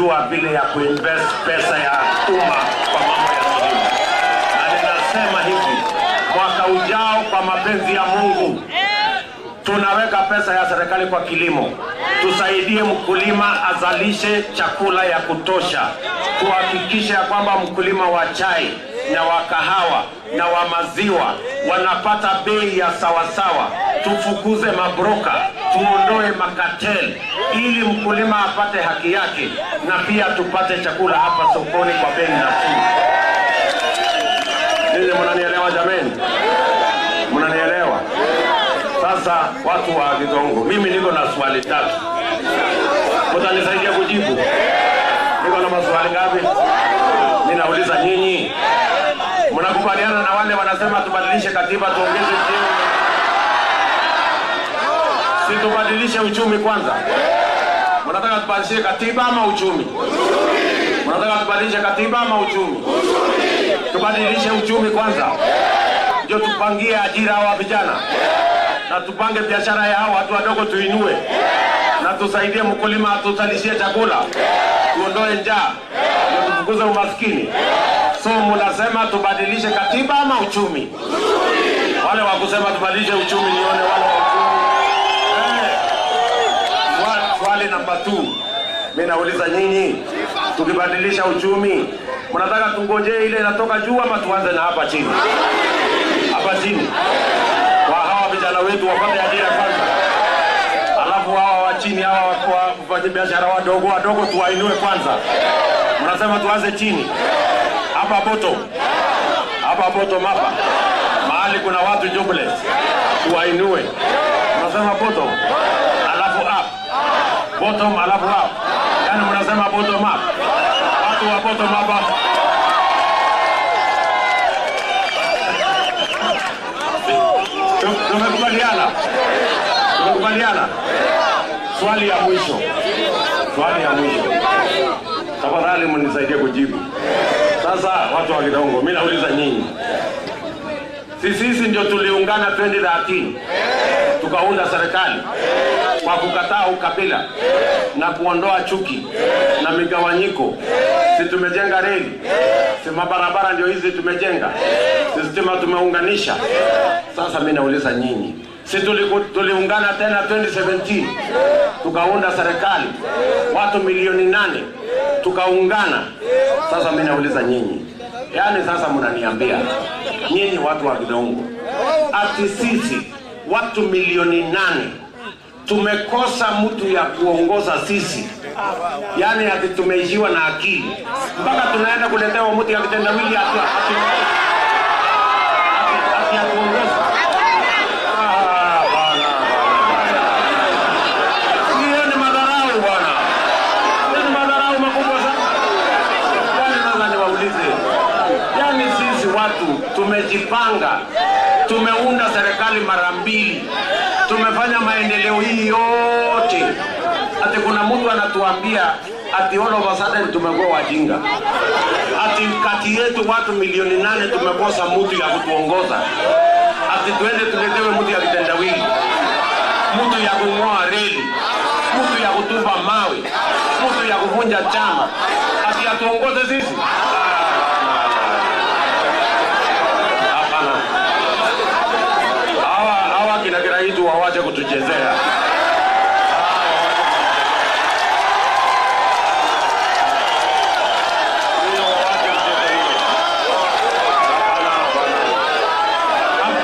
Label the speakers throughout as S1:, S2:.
S1: Tunajua vile ya kuinvest pesa ya umma kwa mambo ya kilimo. Na ninasema hivi, mwaka ujao kwa mapenzi ya Mungu tunaweka pesa ya serikali kwa kilimo. Tusaidie mkulima azalishe chakula ya kutosha. Tuhakikishe ya kwamba mkulima wa chai na wa kahawa na wa maziwa wanapata bei ya sawasawa. Tufukuze mabroka, tuondoe makatel ili mkulima apate haki yake na pia tupate chakula hapa sokoni kwa bei nafuu. Ninyi mnanielewa jameni? Mnanielewa? Sasa watu wa Githongo, mimi niko na swali tatu. Mtanisaidia kujibu? Niko na maswali ngapi? Ninauliza nyinyi, mnakubaliana na wale wanasema tubadilishe katiba tuongeze cheo? Si tubadilishe uchumi kwanza? Mnataka tubadilishe katiba ama uchumi? Mnataka tubadilishe katiba ama uchumi? Tubadilishe uchumi kwanza. Ndio tupangie ajira hawa vijana. Na tupange biashara ya hawa watu wadogo tuinue. Na tusaidie mkulima atuzalishie chakula. Tuondoe njaa. Ndio tufukuze umaskini. So mnasema tubadilishe katiba ama uchumi? Wale wa kusema tubadilishe uchumi nione wale wa uchumi. Swali namba 2. Mimi nauliza nyinyi, tukibadilisha uchumi, mnataka tungoje ile inatoka juu ama tuanze na hapa chini? Hapa chini. Kwa hawa vijana wetu wapate ajira kwanza. Alafu hawa wa chini hawa wafanyabiashara wadogo wadogo tuwainue kwanza. Mnasema tuanze chini. Hapa bottom. Hapa bottom hapa. Mahali kuna watu jobless. Tuwainue. Mnasema bottom. Alafu up. Bottom alafu up. Yaani mnasema bottom up. Watu wa bottom hapa. Tumekubaliana? Tumekubaliana? Swali ya mwisho. Swali ya mwisho. Tafadhali mnisaidie kujibu. Sasa watu wa Githongo, mimi nauliza nyinyi. Sisi ndio tuliungana 2013. Tukaunda serikali kwa kukataa ukabila na kuondoa chuki na migawanyiko. Si tumejenga reli? Si mabarabara ndio hizi tumejenga? Si stima tumeunganisha? Sasa mimi nauliza nyinyi, si tuliungana tena 2017 tukaunda serikali watu milioni 8 tukaungana. Sasa mimi nauliza nyinyi, yaani sasa mnaniambia nyinyi watu wa Githongo ati sisi watu milioni 8 tumekosa mtu ya kuongoza sisi? Yaani ati tumeishiwa na akili mpaka tunaenda kuletewa mtu ya kitendawili ati atuongoza? Bwana. Hiyo ni madharau bwana. Hiyo ni madharau makubwa sana. Yaani sasa niwaulize, yaani sisi watu tumejipanga, tumeunda serikali mara 2, tumefanya maendeleo hii yote, ati kuna mtu anatuambia ati all of a sudden tumekuwa wajinga, ati kati yetu watu milioni 8 tumekosa mtu ya kutuongoza, ati tuende tuletewe mtu ya kitendawili, mtu ya kung'oa reli, mtu ya kutupa mawe, mtu ya kuvunja chama, ati atuongoze sisi? Hapana. Hawa kina Kiraitu wawache kutuchezea.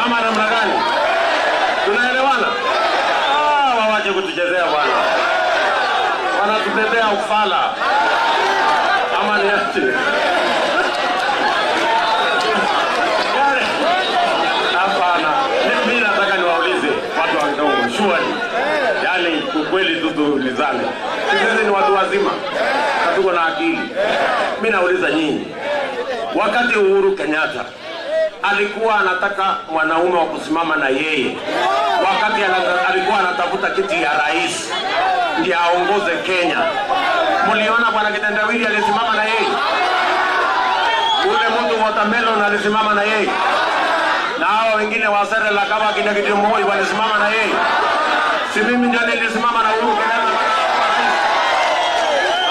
S1: Ama namna gani? Tunaelewana? Wawache kutuchezea bwana. Wanatubebea ufala. Ama ni aje? Hapana. Mimi nataka niwaulize watu wa Githongo, surely. Yaani ukweli tu tuulizane. Sisi ni watu wazima. Tuko na akili. Mimi nauliza nyinyi, wakati Uhuru Kenyatta alikuwa anataka mwanaume wa kusimama na yeye, wakati alikuwa anatafuta kiti ya rais ndiye aongoze Kenya, mliona bwana kitendawili alisimama na yeye? Ule mtu watermelon alisimama na yeye? Na hao wengine wa Serela kama kina Gideon Moi walisimama na yeye? Si mimi ndio nilisimama na Uhuru Kenyatta?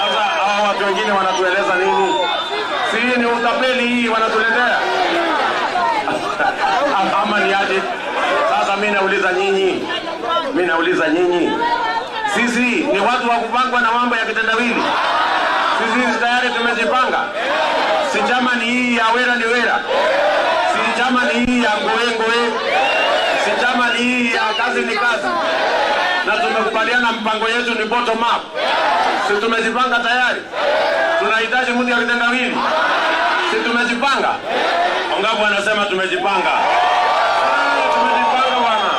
S1: Sasa hao watu watu wengine wanatueleza nini? Si ni utapeli hii wanatuletea? Ama ni aje? Sasa mimi nauliza nyinyi. Mimi nauliza nyinyi. Sisi ni watu wa kupangwa na mambo ya kitendawili. Sisi tayari tumejipanga. Si chama ni hii ya wera ni wera. Si chama ni hii ya ngoe ngoe. Si chama ni hii ya kazi ni kazi. Na tumekubaliana mpango yetu ni bottom up. Si tumejipanga tayari? Tunahitaji mtu ya kitendawili. Si tumejipanga? Wangapi wanasema tumejipanga? Tumejipanga bwana.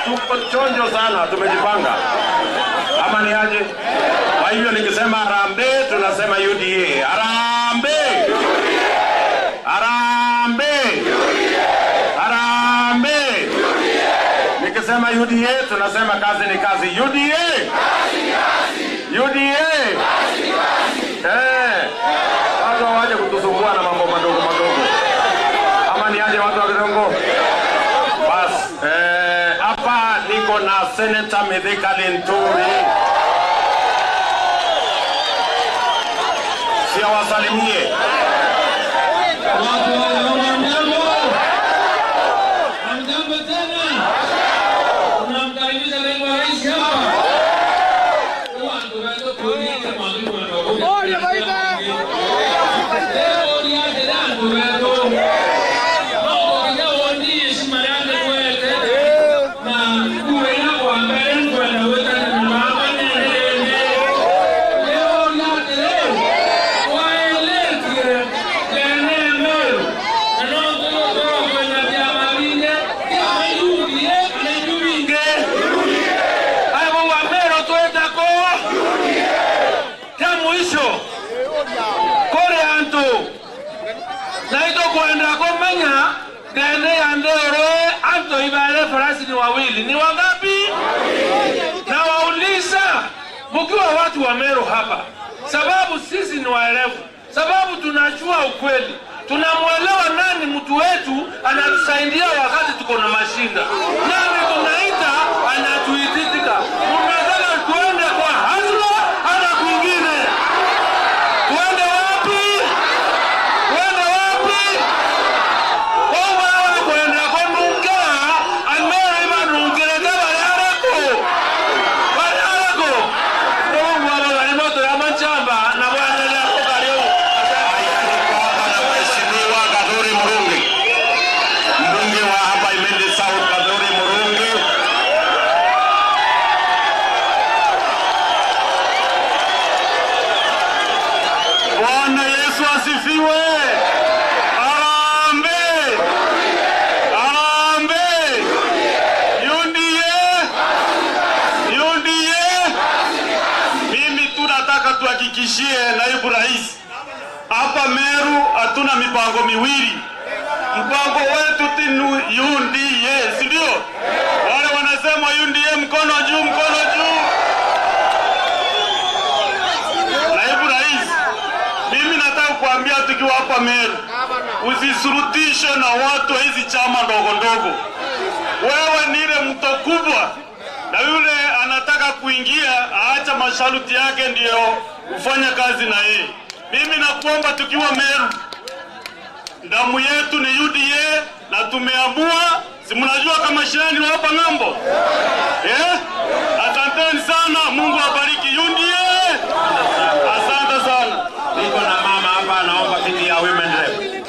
S1: Tuko chonjo sana, tumejipanga. Ama ni aje? Kwa hivyo nikisema harambee tunasema UDA. Harambee! Harambee! Harambee! Nikisema UDA tunasema kazi ni kazi. UDA! Kazi kazi! UDA! Kazi kazi! Watu waje kutusumbua na mambo madogo madogo. Ama ni aje watu wa Kidongo? Bas, hapa niko na Senator Mithika Linturi. Siwasalimie.
S2: Hamjambo tena. Tunamkaribisha naibu wa rais hapa. Farasi ni wawili. Ni wangapi? Na wauliza mkiwa watu wa Meru hapa, sababu sisi ni waelevu, sababu tunajua ukweli, tunamuelewa nani mtu wetu anatusaidia wakati tuko na mashinda, nani tunaita anatuititika. Unataka tuende kwa hasla hata kwingine? Tuende wapi? Tuende wapi?
S1: Mheshimiwa Kathuri Murungi, mbunge wa hapa Imende South, Kathuri Murungi.
S3: Bwana Yesu asifiwe. Harambee! Harambee! UDA! UDA! Mimi tu nataka tuhakikishie naibu rais, hapa Meru hatuna mipango miwili. Mpango wetu tinu UDA, si ndio? Wale wanasema UDA mkono juu, mkono juu. Naibu rais, mimi nataka kuambia tukiwa hapa Meru, usisurutishe na watu hizi chama ndogo ndogo. Wewe ni ile mto kubwa, na yule anataka kuingia aacha masharuti yake ndio ufanye kazi na yeye. Mimi nakuomba tukiwa Meru, damu yetu ni UDA na tumeamua, si mnajua kama shirani wa hapa ng'ambo? Asanteni sana, Mungu awabariki UDA. Asante sana.
S1: Niko na mama hapa anaomba kiti ya women rep.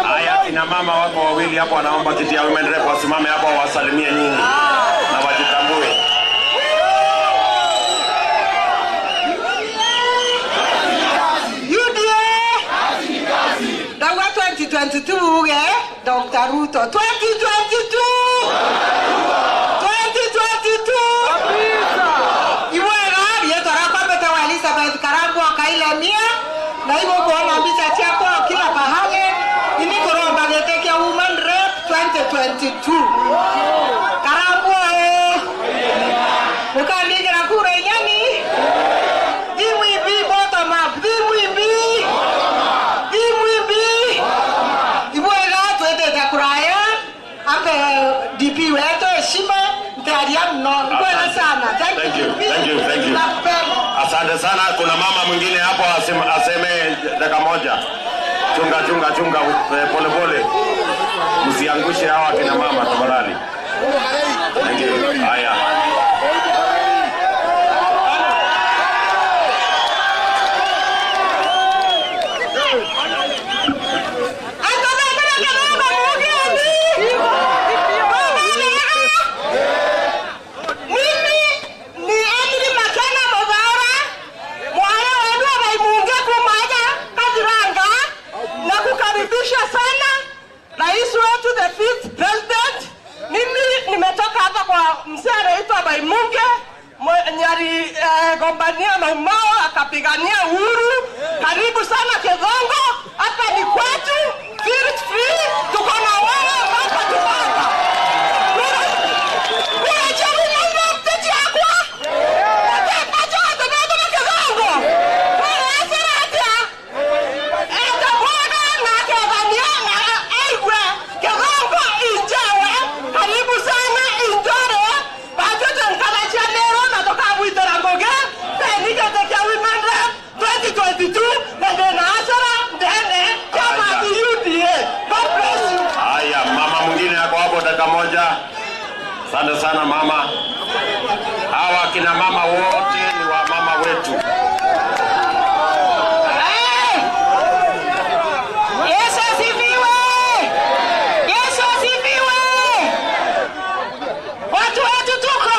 S1: Haya, kina mama wako wawili hapo wanaomba kiti ya women rep, wasimame hapo wasalimie nyinyi na wajitambue.
S4: UDA Dagwa 2022 ge Dr. Ruto 2022 2022 Iwega yetora kwambete wa Elizabeth Karangwa Kailemia na igo kuona mbica ciakwa kila pahali ini kuromba gĩtĩ kĩa Women Rep 2022 Karangwa mukandigira kura inyani DWB bottom up DWB DWB Ibwega twetete kuraya DP wetu heshima ntaria mno ngwele sana.
S1: Thank you,
S4: DP.
S1: thank you, thank you.
S4: Nakupenda.
S1: Asante sana. Kuna mama mwingine hapo aseme dakika moja. Chunga, chunga, chunga, pole pole, msiangushe hawa kina mama tafadhali. Thank you. Haya.
S4: Mimi ni Emily Makena Muthaura, mwana wenu wa Maimunge kumaja Kathiranga, na kukaribisha sana rais wetu the fifth president. Mimi nimetoka hapa kwa mzee anaitwa Maimunge mwenye aligombania Maumau akapigania uhuru. Karibu sana Kithongo, hapa ni kwetu. Feel free, tuko na wewe baba tu baba. Karibu sana Injore, batoto nkalachia lero natoka Bwitera Ngoge, penikete Women Rep 2022 na ndena asara ndene chama UDA. God bless you.
S1: Haya, mama mwingine ako hapo dakika moja. Asante sana mama. Hawa kina mama wote ni wa mama wetu.
S4: Yesu asifiwe! Yesu asifiwe! Watu wetu tuko,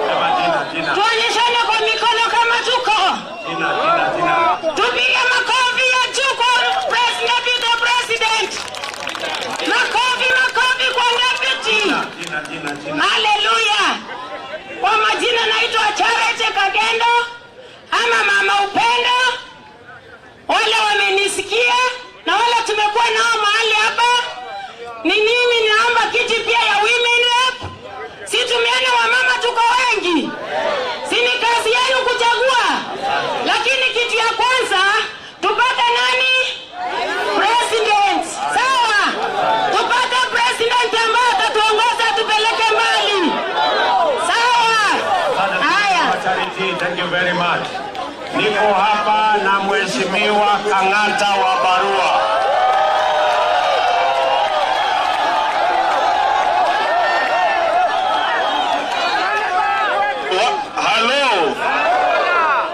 S1: Sema jina, jina,
S4: tuonyeshane kwa mikono kama tuko,
S1: jina, jina, jina.
S4: tupige makofi ya juu kwa President, the President. Makofi, makofi kwa deputy.
S1: Jina, jina, jina.
S4: Haleluya! Kwa majina naitwa Charity Kagendo ama Mama Upendo. Wale wamenisikia na wale tumekuwa nao mahali hapa, ni mimi naomba kiti pia ya Women Rep. Si tumeona wamama tuko wengi, si ni kazi yenu kuchagua, lakini kitu ya kwanza tupate nani? President. Sawa, tupate president ambaye atatuongoza tupeleke mbali. Sawa.
S1: Asante
S4: Haya.
S1: sana Charity, thank you very much. Niko hapa na Mheshimiwa Kang'ata wa Barua.
S3: Halo.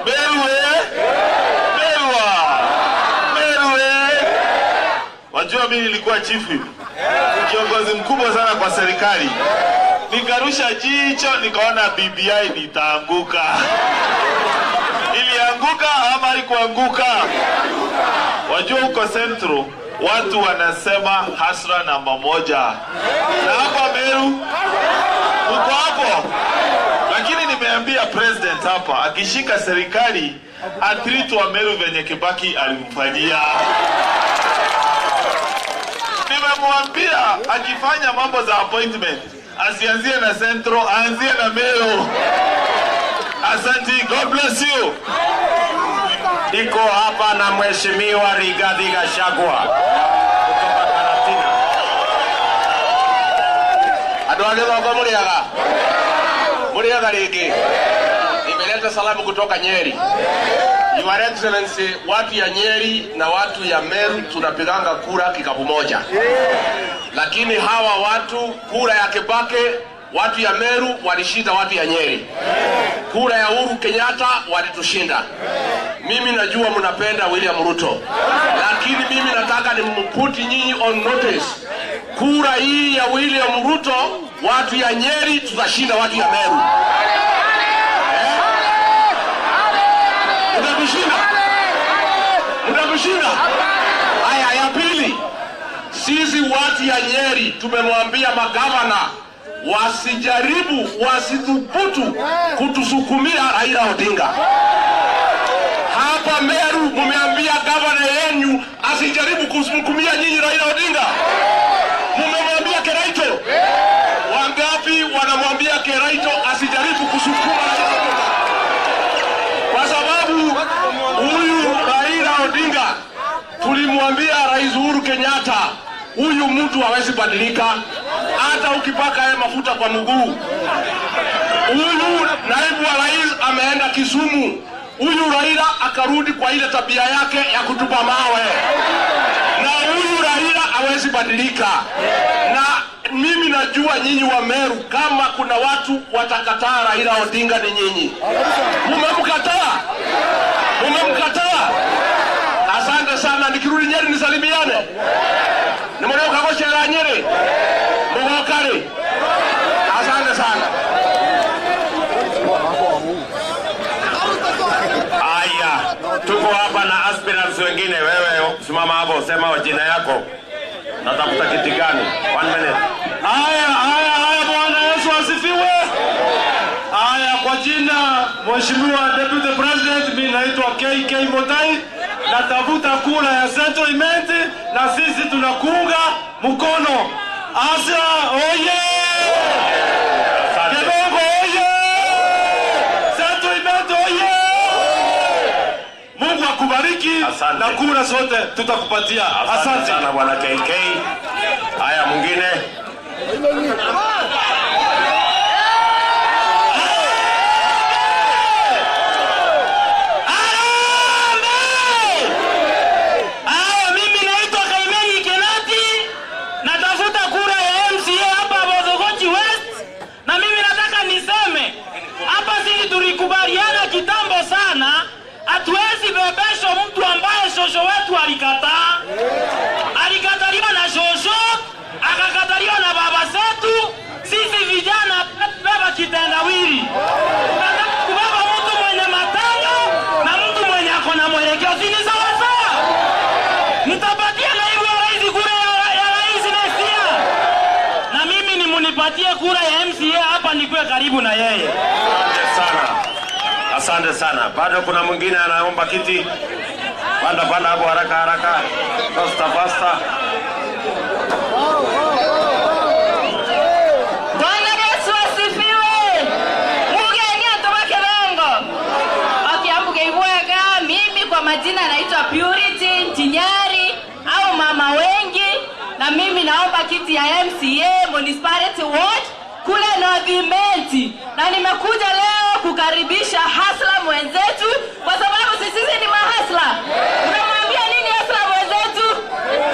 S3: Berue. Berua. Berue. Wajua mimi nilikuwa chief whip. Kiongozi mkubwa sana kwa serikali. Nikarusha jicho nikaona BBI nitaanguka. Ilianguka ama haikuanguka? Wajua huko Central watu wanasema hasra namba moja. Na hapa Meru uko hapo. Lakini nimeambia president hapa akishika serikali atreat wa Meru venye Kibaki alimfanyia. Nimemwambia akifanya mambo za appointment asianzie na Central, aanzie na Meru. Asante, God bless you.
S1: Niko hapa na Mheshimiwa Rigathi Gachagua kutoka Karatina.
S5: Andũ a Gĩthongo mũrĩaga mũrĩaga rĩngĩ. Nimeleta salamu kutoka Nyeri. Your Excellency, watu ya Nyeri na watu ya Meru tunapiganga kura kikapu moja, lakini hawa watu kura ya Kibaki, watu ya Meru walishinda watu ya Nyeri. Kura ya Uhuru Kenyatta walitushinda. Mimi najua mnapenda William Ruto, lakini mimi nataka nimput nyinyi on notice. Kura hii ya William Ruto, watu ya Nyeri tutashinda watu ya Meru. Mtakushinda? Mtakushinda? Haya, ya pili, sisi watu ya Nyeri tumemwambia magavana wasijaribu, wasithubutu kutusukumia Raila Odinga. Hapa Meru mumeambia gavana yenu asijaribu kusukumia nyinyi Raila Odinga. Mumemwambia Keraito. Wangapi wanamwambia Keraito asijaribu kusukuma Raila Odinga? Kwa sababu huyu Raila Odinga tulimwambia Rais Uhuru Kenyatta, huyu mtu hawezi badilika. Hata Hata ukipaka yeye mafuta kwa mguu. Huyu naibu wa rais ameenda Kisumu. Huyu Raila akarudi kwa ile tabia yake ya kutupa mawe. Na huyu Raila hawezi badilika. Na mimi najua nyinyi wa Meru, kama kuna watu watakataa Raila Odinga ni nyinyi. Mumemkataa? Mumemkataa? Asante sana. Nikirudi Nyeri nisalimiane. Nimeroka gochera Nyeri. Mugokari. Asante sana.
S1: Aya, tuko hapa na aspirants wengine. Wewe simama hapo, sema jina yako. Natafuta kiti gani? 1 minute.
S3: Haya, haya, haya, Bwana Yesu asifiwe. Haya, kwa jina Mheshimiwa Deputy President, mimi naitwa KK Motai, natafuta kura ya Central Imenti na sisi tunakuunga mkono. Asia oye! Kibongo oye! Central Imenti oye! Mungu akubariki.
S1: Asante.
S3: Na kura zote tutakupatia.
S1: Asante sana Bwana KK. Haya, mwingine.
S6: Haya, mimi naitwa Kaimeni Kenati, natafuta kura ya MCA hapa Bogoji West, na mimi nataka niseme hapa sisi tulikubaliana kitambo sana, hatuwezi bebeshwa mtu ambaye shosho wetu alikataa. Alikataliwa na shosho, akakataliwa na baba zetu. Sisi vijana beba kitendawili. Tunataka kubeba mtu mwenye matanga na mtu mwenye ako na mwelekeo. Si ni sawa sawa? Mtapatia naibu wa rais kura ya rais next year. Na mimi ni munipatie kura ya MCA hapa nikuwe karibu na yeye.
S1: Asante sana. Asante sana. Bado kuna mwingine anaomba kiti. Panda panda hapo haraka haraka. Faster faster.
S7: Bwana Yesu asifiwe. Mugeni atoka Kerongo. Okay, ibwega. Mimi kwa majina naitwa Purity Ntinyari au mama wengi, na mimi naomba kiti ya MCA Municipality Ward kule North Imenti, na nimekuja leo kukaribisha hasla mwenzetu kwa sababu sisi ni mahasla. Unamwambia nini hasla mwenzetu?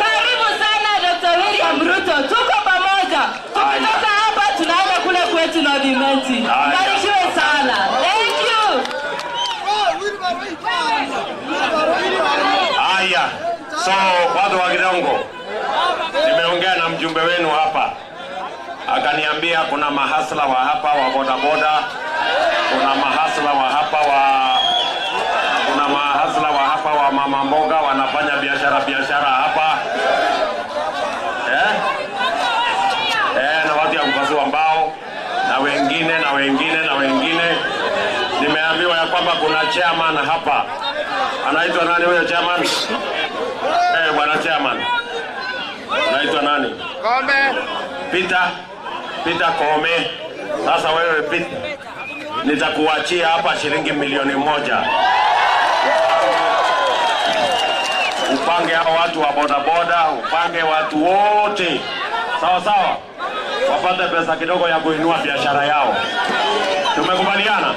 S7: Karibu sana Dr. William Ruto, tuko pamoja. Tukitoka hapa tunaenda kule kwetu North Imenti. Barikiwe sana. Thank you.
S1: Haya, so watu wa Kidongo, nimeongea na mjumbe wenu hapa, akaniambia kuna mahasla wa hapa wa bodaboda, kuna mahasla wa hapa wa, kuna mahasla wa hapa wa mama mboga wanafanya biashara hapa, na watu ya kupasua mbao na wengine na wengine na wengine. Nimeambiwa ya kwamba kuna chairman hapa. Anaitwa nani huyo chairman? Bwana chairman. Anaitwa nani?
S8: Kome.
S1: Peter Kome. Sasa wewe Peter, nitakuachia hapa shilingi 1,000,000. Upange hao watu wa bodaboda, upange watu wote. Sawa sawa. Wapate pesa kidogo ya kuinua biashara yao. Tumekubaliana?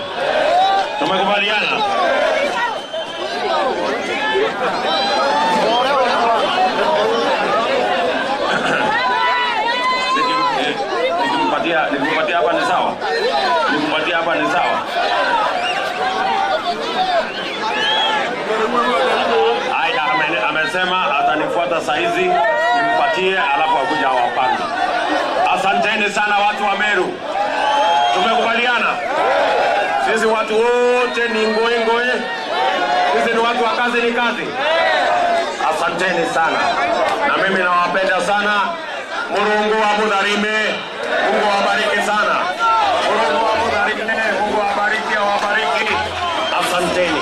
S1: Tumekubaliana? Nikikupatia hapa ni sawa? Nikikupatia hapa ni sawa? Haya, amesema atanifuata saizi, nimpatie alafu akuja awapange. Asanteni sana watu wa Meru. Tumekubaliana? Sisi watu wote ni ngoe ngoe. Sisi ni watu wa kazi ni kazi. Asanteni sana. Na mimi nawapenda sana. Mungu amudharime. Mungu awabariki sana. Mungu amudharime. Mungu awabariki, awabariki. Asanteni.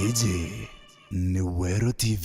S8: Ĩjĩ nĩ Wero TV.